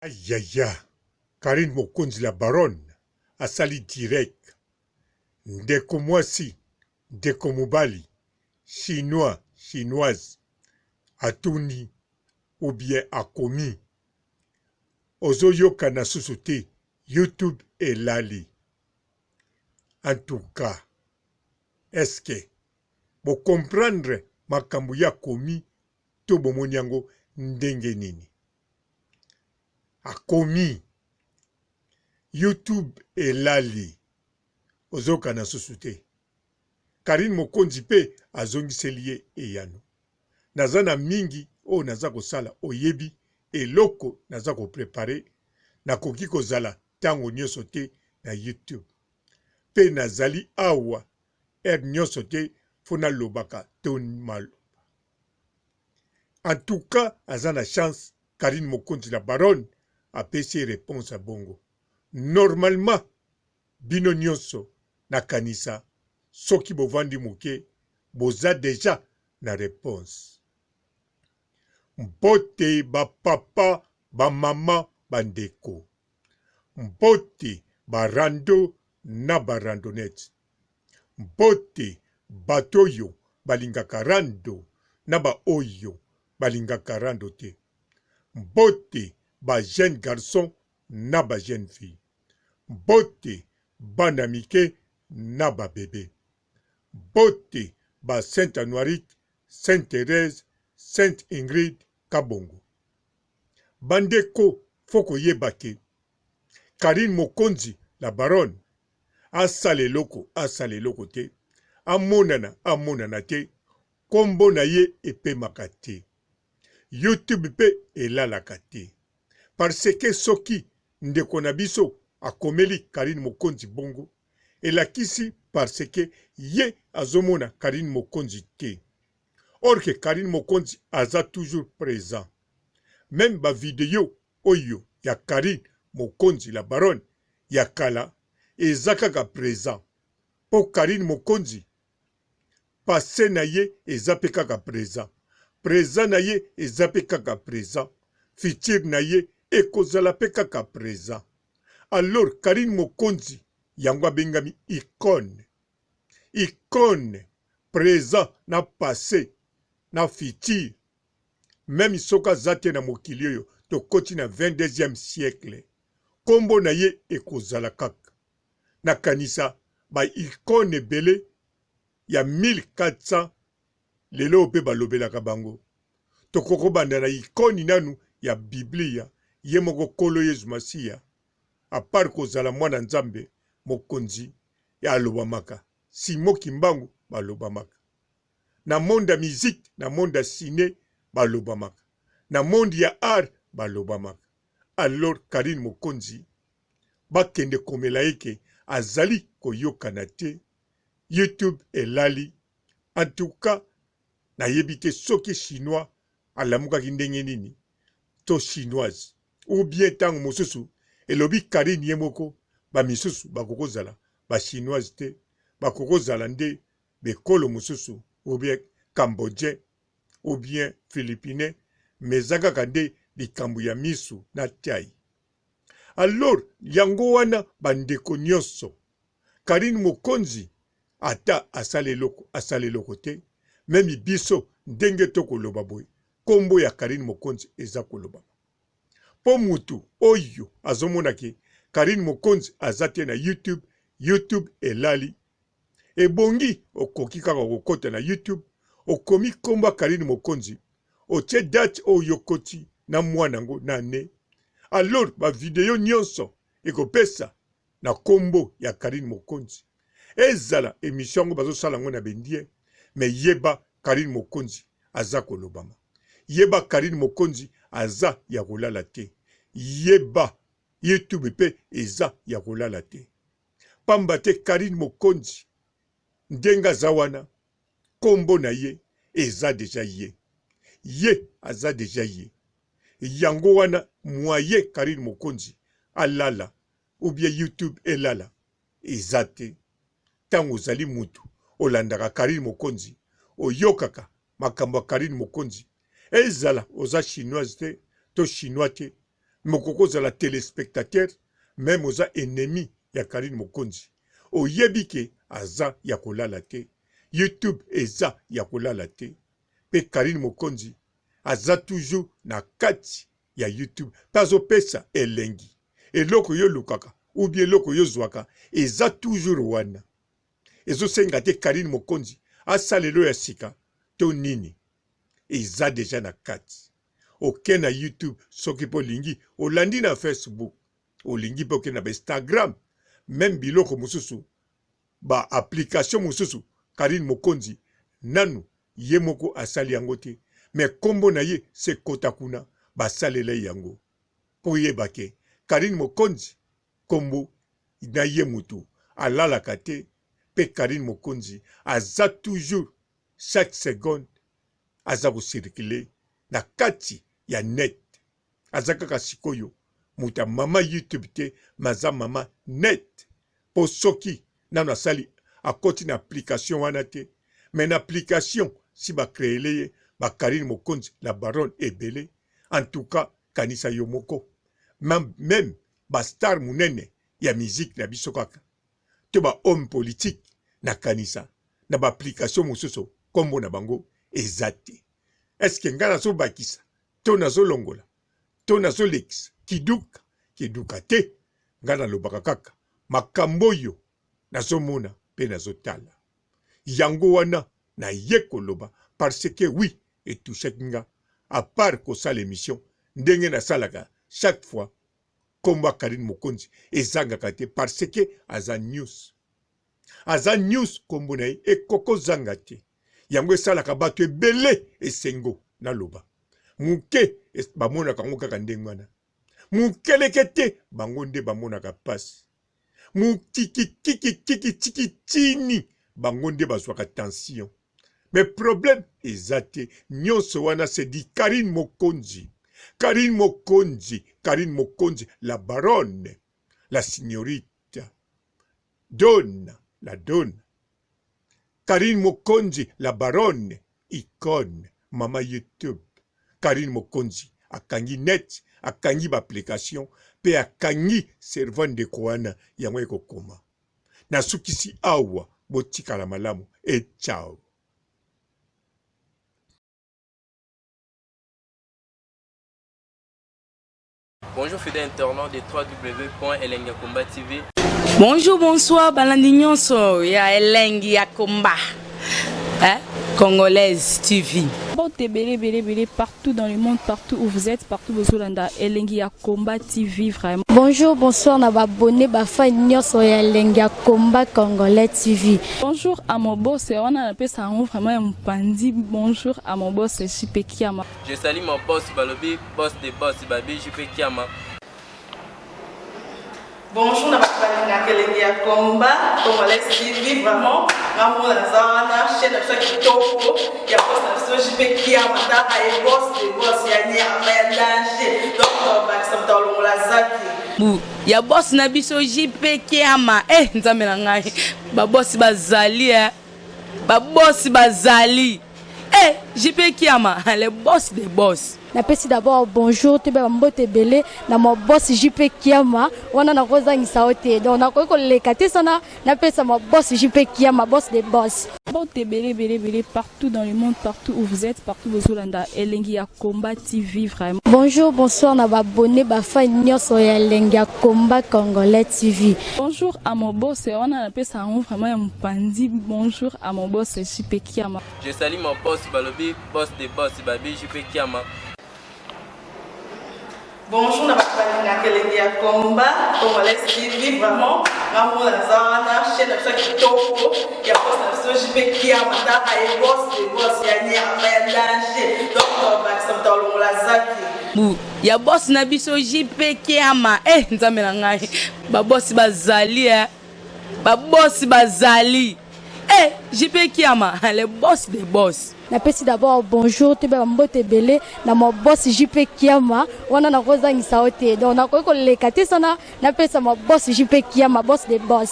Ayaya Carine Mokonzi la baronne asali direct ndeko mwasi ndeko mobali chinois chinoise atuni ou bien akomi ozo yokana susu te YouTube elali en tout cas est ce que bo comprendre makambo ye akomi to bomoni yango ndenge nini? Akomi YouTube elali ozokana susu te. Carine Mokonzi pe azongiseli ye eyano. Naza na mingi oyo naza kosala oyebi eloko naza ko preparer nakoki kozala tango nioso te na YouTube pe nazali awa heure nioso te faut nalobaka to maloba. En tout cas aza na chance Carine Mokonzi la baronne apesi ye reponse ya bongo. Normalement bino nionso nakanisa soki bovandi muke boza dejà na reponse. Mbote ba papa, ba maman, ba ndeko. Mbote ba rando na ba randonnettes. Mbote bato oyo balingaka rando na ba oyo balingaka rando te. Mbote ba jeunes garçons na ba jeunes filles. Mbote bana mike na ba bebes. Mbote ba Saint Anuarite, Sainte Therèse, Sainte Ingrid Kabongo. Ba ndeko faut koyeba ke Carine Mokonzi la baronne asala eloko asala eloko te, amonana amonana te, kombo na ye epemaka te. YouTube pe elalaka te. Parce que soki ndeko na biso akomeli Carine Mokonzi bongo, elakisi parce que ye azomona Carine Mokonzi te. Or que Carine Mokonzi aza toujours present. Meme ba videos oyo ya Carine Mokonzi la baronne ya kala eza kaka present po Carine Mokonzi passe na ye eza pe kaka present, present na ye eza pe kaka present, futur na ye ekozala pe kaka present. Alors Carine Mokonzi yango abengami icone, icone present na passe na futur meme soki aza te na mokili oyo tokoti na 22e siècle kombo na ye ekozala kaka. Nakanisa ba icone ebele ya 1400 lelo oyo pe balobelaka bango. Tokoki kobanda na icone nanu ya biblia ye moko kolo yezu masiya a part kozala mwana nzambe mokonzi alobamaka Simon kimbangu balobamaka. Na monde ya musique, na monde ya cine balobamaka, na monde ya art balobamaka. Alors Carine Mokonzi bakende komela ye ke azali koyokana te, YouTube elali. En tout cas nayebi te soki chinois alamukaki ndenge nini to chinoise ou bien tango mosusu elobi Carine ye moko ba misusu bakokozala ba chinoise te bakokozala nde b'ekolo mosusu ou bien cambodgien ou bien philippinais mais eza kaka nde likambo ya misu na taille. Alors yango wana ba ndeko nionso Carine Mokonzi ata asala eloko asala eloko te meme biso ndenge to koloba boye kombo ya Carine Mokonzi eza kolobama po mutu oyo azomona ke Carine Mokonzi aza te na YouTube, YouTube elali Ebongi okoki kaka kokota na YouTube okomi kombo ya Carine Mokonzi otie date oyo yo okoti na mois nango na annee alors ba video nionso ekopesa na kombo ya Carine Mokonzi ezala emission yango bazosala yango na bendien mais yeba Carine Mokonzi aza kolobama yeba Carine Mokonzi aza ya kolala te yeba YouTube pe eza ya kolala te. Pamba te Carine Mokonzi ndenge aza wana kombo na ye eza dejà ye. Ye aza dejà ye. Yango wana moyen Carine Mokonzi alala ou bien YouTube elala eza te. Tango ozali mutu olandaka Carine Mokonzi, oyokaka makambo ya Carine Mokonzi, ezala oza chinoise te to chinois te. Mais okoki kozala telespectateur meme oza ennemi ya Carine Mokonzi oyebi ke aza ya kolala te YouTube eza ya kolala te pe Carine Mokonzi aza toujours na kati ya YouTube pe azopesa elengi eloko yo olukaka ou bien eloko yo ozwaka eza toujours wana ezosenga te Carine Mokonzi asala elo ya sika to nini eza deja na kati oke na YouTube soki pe olingi olandi na Facebook olingi pe oke na ba Instagram meme biloko mosusu ba application mosusu Carine Mokonzi nanu ye moko asali yango te mais kombo na ye se kota kuna basalela ye yango po oyeba ke Carine Mokonzi kombo na ye mutu alalaka te pe Carine Mokonzi aza toujours chaque seconde aza ko circuler na kati ya net aza kaka sikoyo moto ya mama youtube te mais aza mama net po soki nanu asali akoti na application wana te mais na application si ba creele ye ba Carine Mokonzi la baronne ebele en tout cas kanisa yo moko meme ba star munene ya musique na biso kaka to ba homme politique na kanisa na ba application mosusu kombo na bango eza te est ce que ngai nazobakisa to nazolongola to nazolekisa kiduka kiduka te ngai nalobaka kaka makambo oyo nazomona mpe nazotala yango wana naye koloba parce que oui etouchaki nga à part kosala emission ndenge nasalaka chaque fois kombo ya Carine Mokonzi ezangaka te parce que aza news aza news kombo na ye ekoko zanga te yango esalaka bato ebele esengo naloba moke bamonaka yango kaka ndenge wana mokeleke te bango nde bamonaka mpasi mokikikikikikitini bango nde bazwaka tension mais problème eza te nyonso wana c'est dit Carine Mokonzi Carine Mokonzi Carine Mokonzi la baronne la signorita donna la donna Carine Mokonzi la baronne icone mama YouTube Carine Mokonzi akangi net akangi ba application pe akangi cerveau ndeko wana yango ekokoma Nasukisi awa botikala malamu et ciao. Bonjour fidèles internautes de www.elengiyakomba.tv. Bonjour, bonsoir, balandi nyonso ya elengi ya komba. Hein? Congolaise TV. Mbote ebele ebele ebele partout dans le monde partout où vous êtes partout bozolanda elengi ya combat TV vraiment. Bonjour bonsoir na ba abonné ba fan nyonso ya elengi ya combat congolais TV. Bonjour à mon boss wana napesa yango vraiment ya mopanzi bonjour à mon boss JP Kiama. Je salue mon boss balobi boss de boss babi JP Kiama. Bonjour na bato balingaka elengi ya combat congolais TV vraiment nga moko naza wana chaîne na biso ya kitoko ya boss na biso JP Kiama tala ye boss de boss ya nyama ya danger donc tobakisa moto alongola zaki bu ya boss na biso JP Kiama eh nzambe na ngai ba boss bazali eh ba boss bazali eh JP Kiama le boss de boss Napesi d'abord bonjour toyeba ba mbote ebele na ma boss JP Kiama wana nakozangisa yo te donc nakoki koleka te sana napesa ma boss JP Kiama boss de boss. Mbote ebele ebele ebele partout dans le monde partout où vous êtes partout bozolanda elengi ya combat TV vraiment. Bonjour bonsoir na ba abonnes ba fans nionso ya elengi ya combat congolais TV. Bonjour à mon boss wana napesa yango vraiment ya mopanzi bonjour à mon boss JP Kiama. Je salue mon boss balobi boss de boss babi JP Kiama. Bonjour na bato balingaka elengi ya combat congolais TV vraiment nga moko naza wana chaîne na biso ya kitoko ya boss na biso JP Kiama tala ye boss de boss ya nyama ya danger donc tobakisa moto alongola zaki bu ya boss na biso JP Kiama eh nzambe na ngai ba boss bazali eh ba boss bazali eh JP Kiama le boss de boss. Napesi d'abord bonjour toyeba ba mbote ebele na ma boss JP Kiama wana nakozangisa yo te donc nakoki koleka te sana napesa ma boss JP Kiama boss de boss.